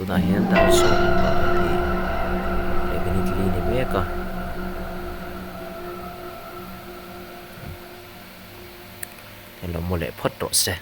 Tunah hian dar 12 leh minute li ni mek a. Hei lo mu leh phawt rawh se.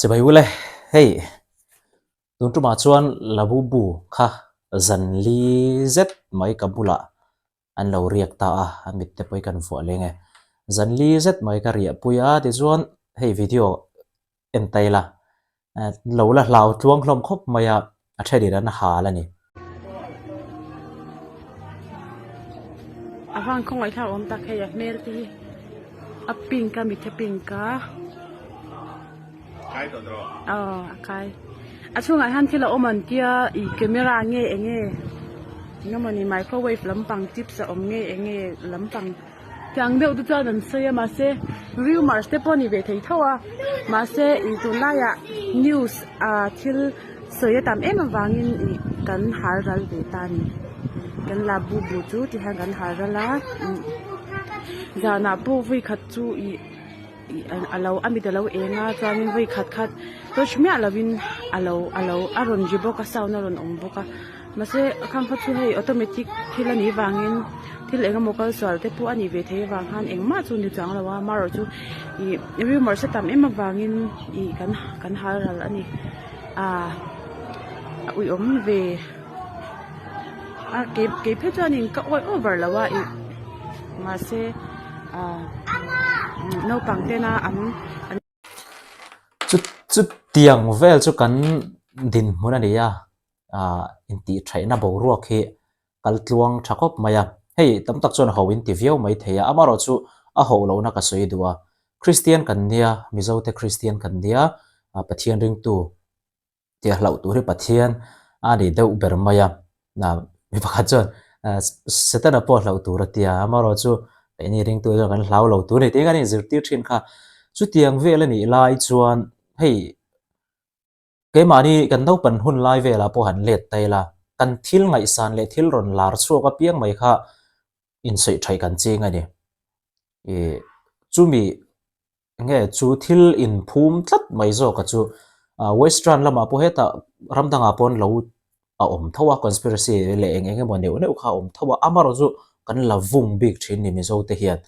Chibai ule, hei tun tumah chuan Labubu kha zan li zet mai ka bulah an lo riak ta a, a mit te pawh hi kan vuah leng e. Zan li zet mai ka riah pui a, tichuan hei video en ta ila, lo la hlau tluang hlawm khawp mai a, a thenin an hal a ni. A van khawngaih thlak awm tak hei a hmel te hi a pink a mitha pink a aw a kai a chhungah hian thil a awm an tia ih camera nge eng nge eng emawni microwave lampang chips a awm nge eng nge lampang. Tiang deuh te chuan an sawi a mahse rumours te pawh a ni ve thei tho a mahse ih tunlaiah news ah thil sawi a tam em avangin ih kan hal ral ve ta a ni kan la bu bu chu ti hian kan hal ral a zanah pawh vawi khat chu ih ih a lo a mit a lo eng a chuanin vawi khat khat torch miah lovin a lo a lo a rawn ri bawk a sound a rawn awm bawk a. Mahse a khang kha chu hei automatic thil a nih vangin thil eng emaw kal sual te pawh a nih ve theih avang khan engmah chu ni chuang lo a amaherawh chu ih rumours a tam em avangin ih kan kan hal ral a ni ah a uiawm ve a kei kei phei chuanin ka awih over lo a ih mahse ah naupang tena an an. Chu chutiang vel chu kan dinhmun a ni a, ah intihtheihna boruak hi kal tluang tha khawp mai a. Hei tam tak chuan ho in ti viau mai thei a, amaherawh chu a ho lohna ka sawi duh a. Kristian kan nia, Mizote Kristian kan nia, Pathian ringtu Tia hlauh tur hi Pathian a ni deuh ber mai a, mi pakhat chuan Setana pawh hlauh tur a tia, amaherawh chu keini ringtu chuan kan hlau lo tur a ni tih kan inzirtir thin kha. Chutiang vel a nih lai chuan hei keimahni kan naupan hun lai velah pawh han let ta ila, kan thil ngaihsan leh thil rawn lar chhuak apiang mai kha insawi thaih kan ching a ni. Ih chumi Enge chu thil inphum tlat mai zawk a chu Western lamah pawh hetah ram dangah pawh lo a awm tho a, conspiracy leh eng eng emaw neuh neuh kha a awm tho a, amaherawh chu kan la vung bik thin ni Mizo te hian.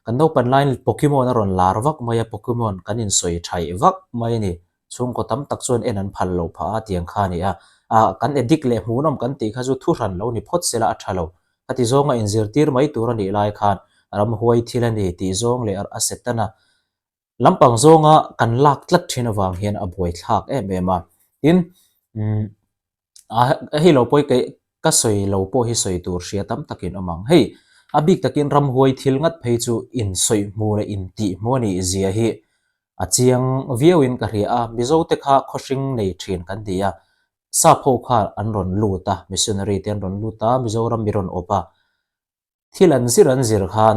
Kan naupan laiin Pokemon a rawn lar vak mai a, Pokemon kan insawi thaih vak mai a ni. Chhungkaw tam tak chuan en an phal lo phah a tiang kha a ni a, kan addict leh hmuhnawm kan tih kha chu thuhran lo ni phawt sela a tha lo. Khati zawnga inzirtir mai tur a nih lai khan ramhuai thil a ni tih zawng leh a Setana lampang zawnga kan lak tlat thin avang hian a buaithlak em em a. Tin, hei lo pawh hi ka sawi lo pawh hi sawi tur hria tam takin awm ang. Hei, a bik takin ramhuai thil ngat phei chu insawi hmu leh intih hmu a nih zia hi a chiang viauin ka hria a. Mizote kha khawhring nei thin kan ti a, Sap ho kha an rawn lut a, missionary te an rawn lut a, Mizoram mi rawn awp a. Thil an zir an zir khan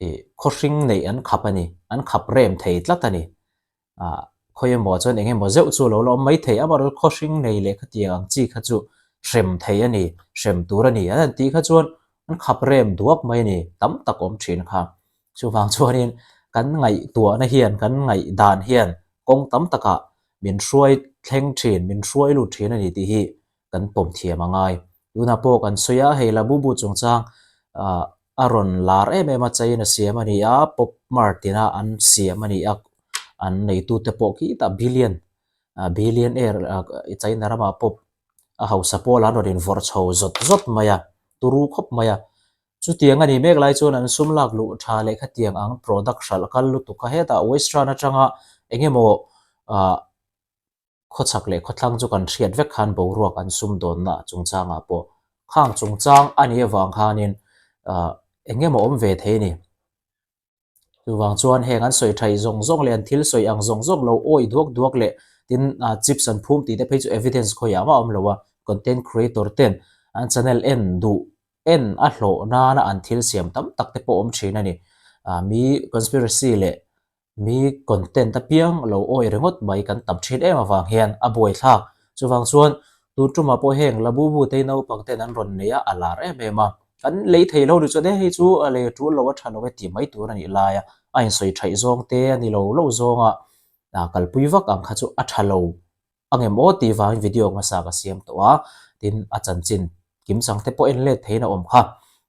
ih khawhring neih an khap a ni, an khap rem thei tlat a ni. Ah khawi emaw chuan eng emaw zeuh chu a lo la awm mai thei, amaherawhchu khawhring nei leh khatiang ang chi kha chu hrem thei a ni, hrem tur a ni an han tih kha chuan an khap rem duak mai a ni, tam tak awm thin kha. Chuvang chuanin kan ngaihtuahna hian, kan ngaihdan hian kawng tam takah min hruai thleng thin, min hruai lut thin a ni tih hi kan pawm thiam a ngai. Tunah pawh kan sawi a, hei Labubu chungchang ah a rawn lar em em a, China siam a ni a, Pop Mart ina an siam a ni a, an neitute pawh khi tah billion, billionaire China ramah pawh a hausa pawl an rawn invawrh chho zawt zawt mai a, turu khawp mai a. Chutiang a nih mek lai chuan an sum lak luh tha leh khatiang ang product hralh kal lutuk kha hetah Western atanga eng emaw ah khawchhak leh khawthlang chu kan hriat vek khan boruak an sum dawnna chungchangah pawh khang chungchang a nih avang khanin ah eng emaw awm ve thei a ni. Chuvang chuan heng an sawi thaih zawng zawng leh an thil sawi ang zawng zawng lo awih duak duak leh tin chips an phum tih te phei chu evidence khawiah mah a awm lo a, content creator ten an channel en duh en a hlawh nana an thil siam tam tak te pawh awm thin a ni. Mi conspiracy leh mi content apiang lo awih ringawt mai kan tam thin em avang hian a buaithlak. Chuvang chuan tun tumah pawh heng Labubu te naupang ten an rawn nei a, a lar em em a. Kan lei thei lo nih chuan e hei chu a lei a tul lo a tha lo e tih mai tur a nih lai a, a insawi thaih zawng te a ni lo lo zawnga kalpui vak ang kha chu a tha lo. Angem aw tih vangin video hmasa ka siam tawh a, tin a chanchin kimchang te pawh en let theiin a awm kha.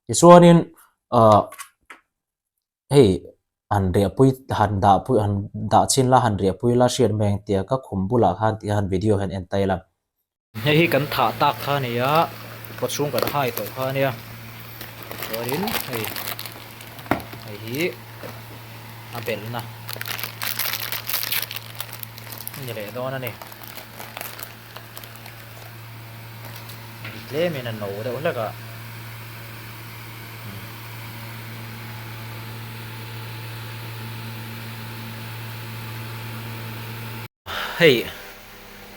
Tichuanin ahh hei han riahpui han dah pui han dah chhin la han riahpui la hriat mai ang tia ka khum bulah khan tih han video hian en ta ila. Hei hi kan thah tak kha a ni a, kawchhung kan hai tawh kha a nia, chuanin hei hei hi a belhna a ni leh dawn a ni. Tlemin a no deuh hlek a. Hei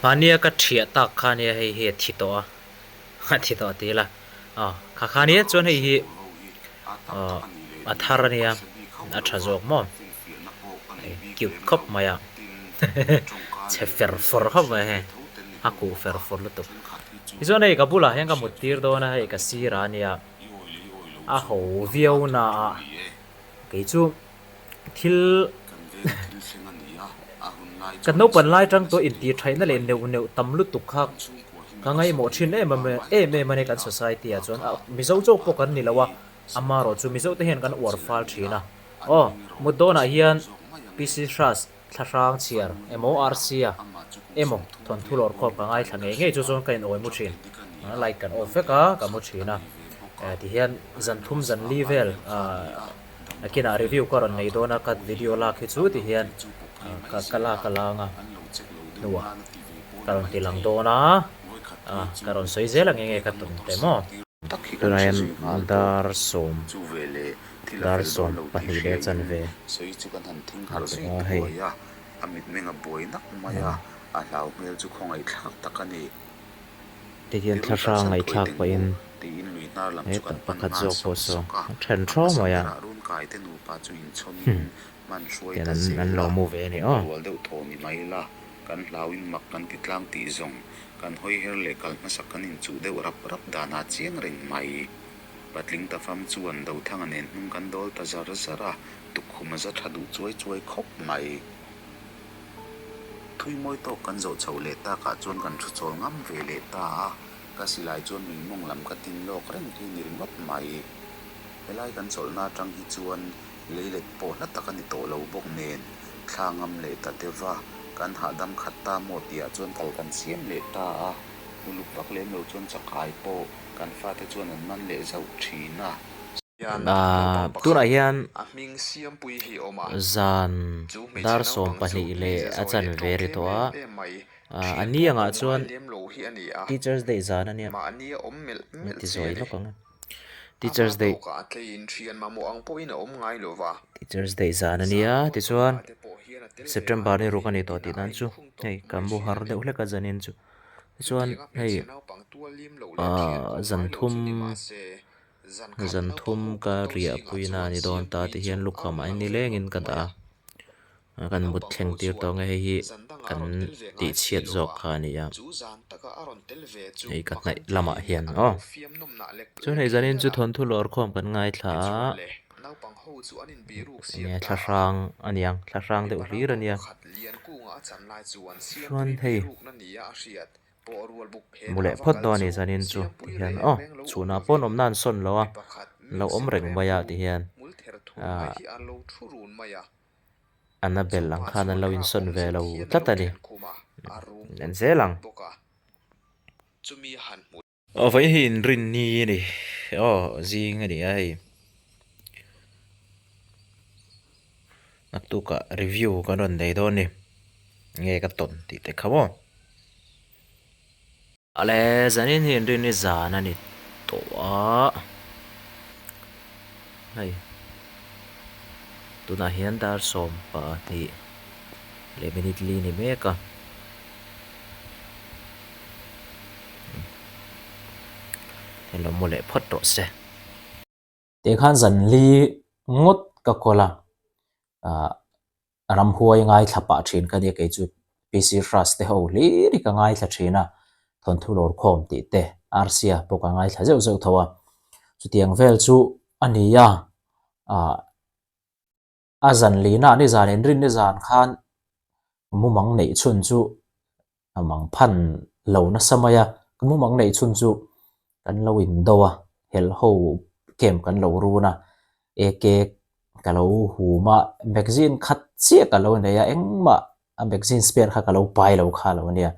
mahnia ka thiah tak kha nia hei hi a thi tawh a a thi tawh ti ila aw kha kha nia chuan hei hi aw a thar a nia a tha zawk maw hei cute khawp mai a chhe fer fawr khawp mai hei a kuh fer fawr lutuk tichuan hei ka bulah hian ka mut tir dawn a hei ka sirah a nia a ho viau na a kei chu. Thil kan naupan lai tang tawh intih thaihna leh neuh neuh tam lutuk kha ka ngaihmawh thin em em em a ni kan society ah chuan Mizo chauh pawh kan ni lo a, amaherawh chu Mizo te hian kan uar fal thin a. Aw, mut dawnah hian PC Hras thlahrang chhiar emaw RC-a emaw thawnthu lawr khawm ka ngaithla ngei ngei chu chuan ka in awi mu thin. Light kan off vek a, ka mu thin a. Tihian zan thum zan li vel Nakinah review ka rawn nei dawn a ka video lak hi chu ti hian ka ka lak a lang a hnuah ka rawn ti lang dawn a ka rawn sawi zel ang enge ka tum teh maw. Tunah hian dar sawm dar 12 leh chanve a ni tawh a hei. Ti hian thlahrang ngaihthlak pahin hetah pakhat zawk pawh saw a then thaw mai a hmm tian an an lo mu ve a ni aw. Thui mawi tawk kan zawh chhoh leh takah chuan kan thu chawl ngam ve leh ta a, ka silai chuan lui mawng lam ka tin lawk reng hi ni ringawt mai. Helai kan chawlhna atang hi chuan leilet pawh hla tak a ni tawh lo bawk nen thla ngam leh ta deuh va, kan hahdam khat ta maw tihah chuan kal kan siam leh ta a, uluk vak lem lo chuan chakai pawh kan fate chuan an man leh zauh thin a. Tunah hian zan dar 12 leh a chanve ri tawh a, a ni angah chuan Teachers Day zan a nia, min ti zawi lawk ang e. Teachers Day Teachers Day zan a nia tichuan September ni ruk a ni tawh tih nan chu hei ka mu har deuh hlek a zanin chu tichuan hei ahh zan thum. Zan thum ka riah puina a ni dawn ta tih hian lukham ah ni lengin ka dah a, kan mut thleng tir tawh ang e hei hi kan tih chhiat zawk kha a ni a, hei ka hnaih lamah hian aw chuan hei zanin chu thawnthu lawr khawm kan ngaithla a enge thlahrang a niang thlahrang deuh hlir a nia chuan hei. Mu leh phawt dawn a ni zanin chu ti hian aw chhunah pawn awmna an sawn lo a lo awm reng mai a ti hian ahh Annabelle ang khan an lo insawn ve lo tlat a ni en zel ang. Aw vawiin hi inrinni a ni aw zing a ni a hei naktukah review kan rawn nei dawn a ni nge ka tawn tih te kha maw ale zanin hi inrinni zan a ni tawh a hei tunah hian dar 12 leh minute li a ni mek a. Hei lo mu leh phawt rawh se. Tih khan zan li ngawt ka kawl a, ah ramhuai ngaithla pah thin ka nia kei chu PC Hras te ho hlir hi ka ngaithla thin a, thawnthu lawr khawm tih te Arsia pawh ka ngaithla zeuh zeuh tho a, chutiang vel chu a ni a, ah a zan lina nizan inrin nizan khan mumang neih chhun chu. A mang phan lo nasa mai a, ka mumang neih chhun chu kan lo indo a, hel ho camp kan lo run a, AK ka lo hum a, magazine khat chiah ka lo nei a, engmah a magazine spare kha ka lo pai lo kha lo nia.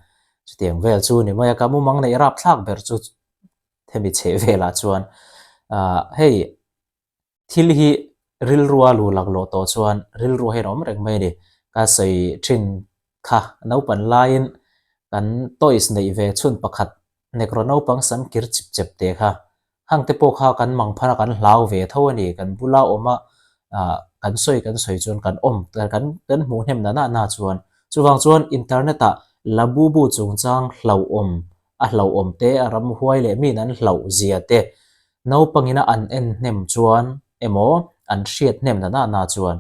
Chutiang vel chu ni mai a, ka mumang neih rapthlak ber chu hemi chheh velah chuan ah hei Thil hi rilrua lu laklawh tawh chuan rilru hian a awm reng mai a ni. Ka sawi thin kha naupan laiin kan toys neih ve chhun pakhat Negro naupang sam kir chip chep te kha hang te pawh kha kan mang phar a kan hlau ve tho a ni. Kan bula awm a kan sawi kan sawi chuan kan awm kan kan hmuh hnem na na na chuan chuvang chuan internet ah Labubu chungchang hlauhawm a hlauhawm te a ramhuai leh min an hlauh zia te Naupangina an en hnem chuan emaw an hriat hnem na na na chuan,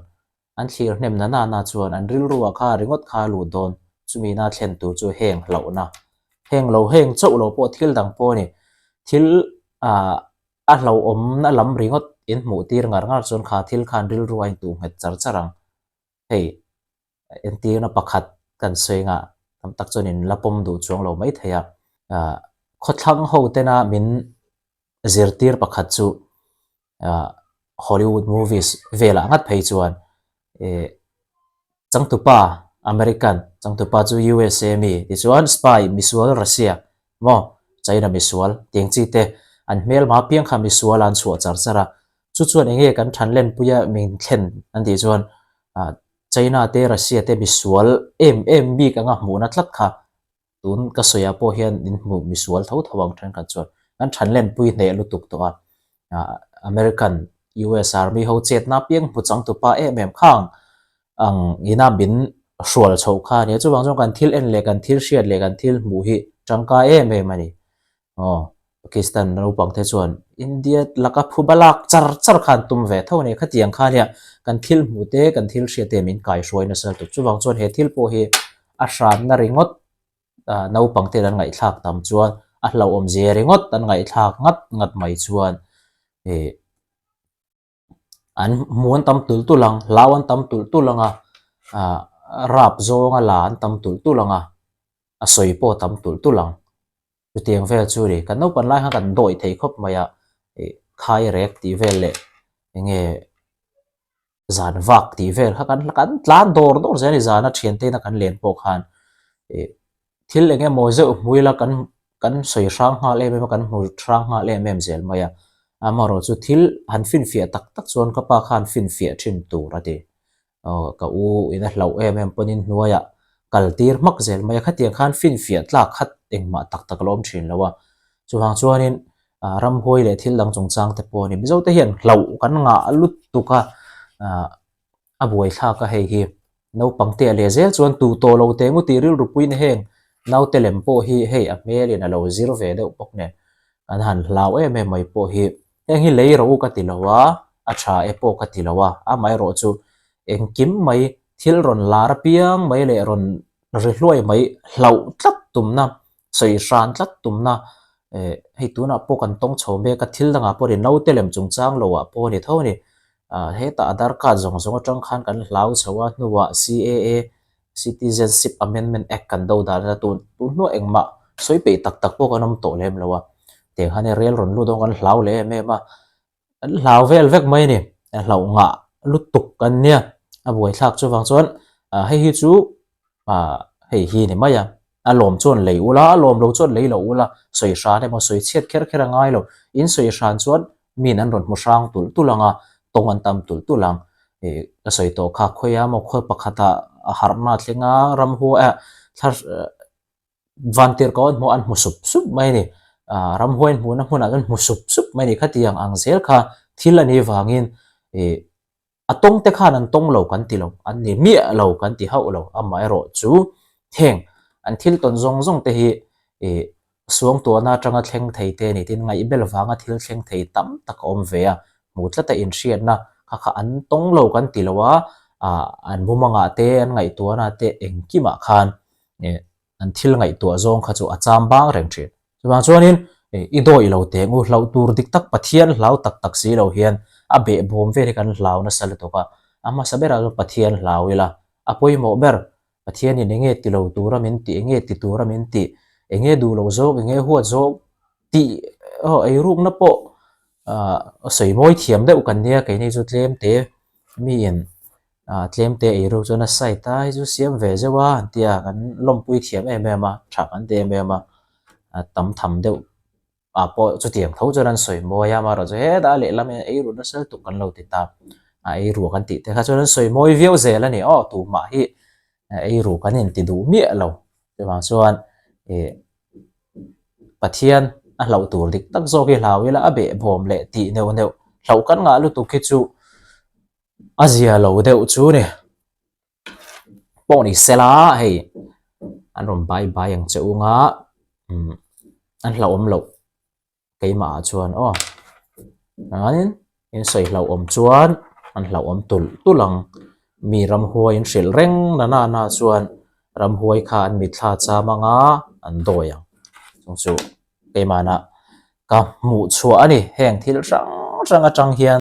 an thlir hnem na na na chuan an rilruah kha ringawt kha a lut dawn, chumi na thlen tur chu heng hlauhna, heng lo heng chauh lo pawh thil dang pawh a ni. Thil ah a hlauhawmna lam ringawt in hmuh tir ngar ngar chuan kha thil khan rilru a intuh nghet char char ang. Hei entirna pakhat kan sawi ngah tam tak chuan in la pawm duh chuang lo mai thei a. Khawthlang ho tena min zirtir pakhat chu Hollywood movies velah ngat phei chuan changtupa American, changtupa chu USA mi tichuan spy misual Russia maw China misual tiang chi te an hmelma piang kha misual an chhuah char char a. Chu chuan eng nge kan than lenpuia min thlen an tih chuan China te Russia te misual em em bik anga hmuhna tlat kha tun ka sawiah pawh hian min hmuh misual tho tho ang thenkhat chuan kan than lenpui hneh lutuk tawh a. American US Army ho chetna piang hmu chang tupa em em khang ang ina min hrual chhoh kha a nia. Chuvang chuan kan thil en leh kan thil hriat leh kan thil hmuh hi tangkai em em a ni. Aw, Pakistan naupang te chuan India laka phuba lak char char khan tum ve tho a ni. Khatiang kha nia kan thil hmuh te kan thil hriat te min kaihruai nasa lutuk. Chuvang chuan he thil pawh hi a hranna ringawt naupang ten an ngaihthlak tam chuan a hlauhawm zia ringawt an ngaihthlak ngat ngat mai chuan ih an hmu an tam tulh tulh ang hlau an tam tulh tulh ang a ah rap zawnga la an tam tulh tulh ang a a sawi pawh a tam tulh tulh ang chutiang vel chu ni kan naupan lai khan kan dawi thei khawp mai a ih khai rek tih vel leh eng nge zan vak tih vel kha kan kan tlan dawr dawr zel a ni zana thian te ina kan len pawh khan ih thil eng emaw zeuh hmui la kan kan sawi hrang nghal em em a kan hmu hrang nghal em em zel mai a amaherawh chu thil han finfiah tak tak chuan ka pa khan finfiah thin tur a ti aw ka u in a hlauh em em pawhin hnuaiah kal tir hmak zel mai a khatiang khan finfiah tlak khat engmah tak tak a la awm thin lo a chuvang chuanin ah ramhuai leh thil dang chungchang te pawh a ni mizo te hian hlauh kan ngah lutuk a ah a buaithlak a hei hi naupang te a leh zel chuan tu tawh lo teh ngawt tih rilru puiin heng naute lem pawh hi hei a hmelin a lo zir ve deuh bawk nen kan han hlau em em mai pawh hi heng hi lei rawh u ka ti lo a a tha e pawh ka ti lo a amaherawh chu engkim mai thil rawn lar apiang mai leh rawn ri hluai mai hlauh tlat tumna sawi hran tlat tumna eh hei tunah pawh kan tawng chho mek a thil dangah pawh ni naute lem chungchang lo ah pawh a ni tho a ni ah hetah Aadhaar card zawng zawng atang khan kan hlau chho a hnuah CAA Citizenship Amendment Act kan do dan a tun tun hnuah engmah sawi peih tak tak pawh kan awm tawh lem lo a tiang hian rel rawn lut dawn kan hlau leh em em a. An hlau vel vek mai a ni. A hlauh ngah lutuk an nia. A buaithlak chuvang chuan hei hi chu hei hi ni mai a. A lawm chuan lei ula, a lawm lo chuan lei lo ula, sawi hran emaw sawi chhiat kher kher a ngai lo. In sawi hran chuan min an rawn hmu hrang tulh tulh ang a, tawng an tam tulh tulh ang. Ka sawi tawh kha khawiah emaw khawi pakhatah a harhna a thleng a, ramhua eh thla Vantir ko an hmuh an hmu sup sup mai a ni. Ah ramhuai an hmuhna hmunah chuan hmu sup sup mai a ni. Khatiang ang zel kha thil a nih vangin ih a tawng te khan an tawng lo kan ti lo, an ni miah lo kan ti hauh lo. Amaherawh chu heng an thil tawn zawng zawng te hi ih suangtuahna atanga thleng thei te a ni tin ngaihbel vanga thil thleng thei tam tak a awm ve a. Hmuh tlata inhriatna kha kha an tawng lo kan ti lo a, ah an mumangah te an ngaihtuahna te engkimah khan ih an thil ngaihtuah zawng kha chu a cham bang reng thin. Chuvang chuanin i dawi lo teh ngu hlauh tur dik tak Pathian hlau tak tak si lo hian a behbawm vel hi kan hlau nasa lutuk a, a hmasa berah chuan Pathian hlau ila a pawimawh ber. Pathianin enge ti lo tura min tih, enge ti tura min tih, enge duh loh zawk, enge huat zawk tih aw eirukna pawh ah sawi mawi thiam deuh kan nia keini chu tlem te miin ah tlem te eiruk chuan a side a hei chu siam ve zeuh a an tia kan lawmpui thiam em em a tha kan ti em em a tam tham deuh. ah pawh chutiang tho chuan an sawi mawi a, amaherawhchu chu hetah a lehlam hian ei ruh nasa lutuk kan lo ti ta a, ei ruh kan tih te kha chuan an sawi mawi viau zel a ni aw tumah hi ei ruh kan inti duh miah lo chuvang chuan ih Pathian a hlauh tur dik tak zawk hi hlau ila a behbawm leh tih neuh neuh hlauh kan ngah lutuk hi chu a zia lo deuh chu a ni. Pawh ni sela hei an rawn bai bai ang che ung a umm an hlauhawm loh keimah ah chuan aw chuanin in sawi hlauhawm chuan an hlauhawm tulh tulh ang mi ramhuai in hrilh reng na na na chuan ramhuai kha an mitthla cham ang a an dawi ang chung chu keimahna ka hmuh chhuah a ni heng thil hrang hrang atang hian.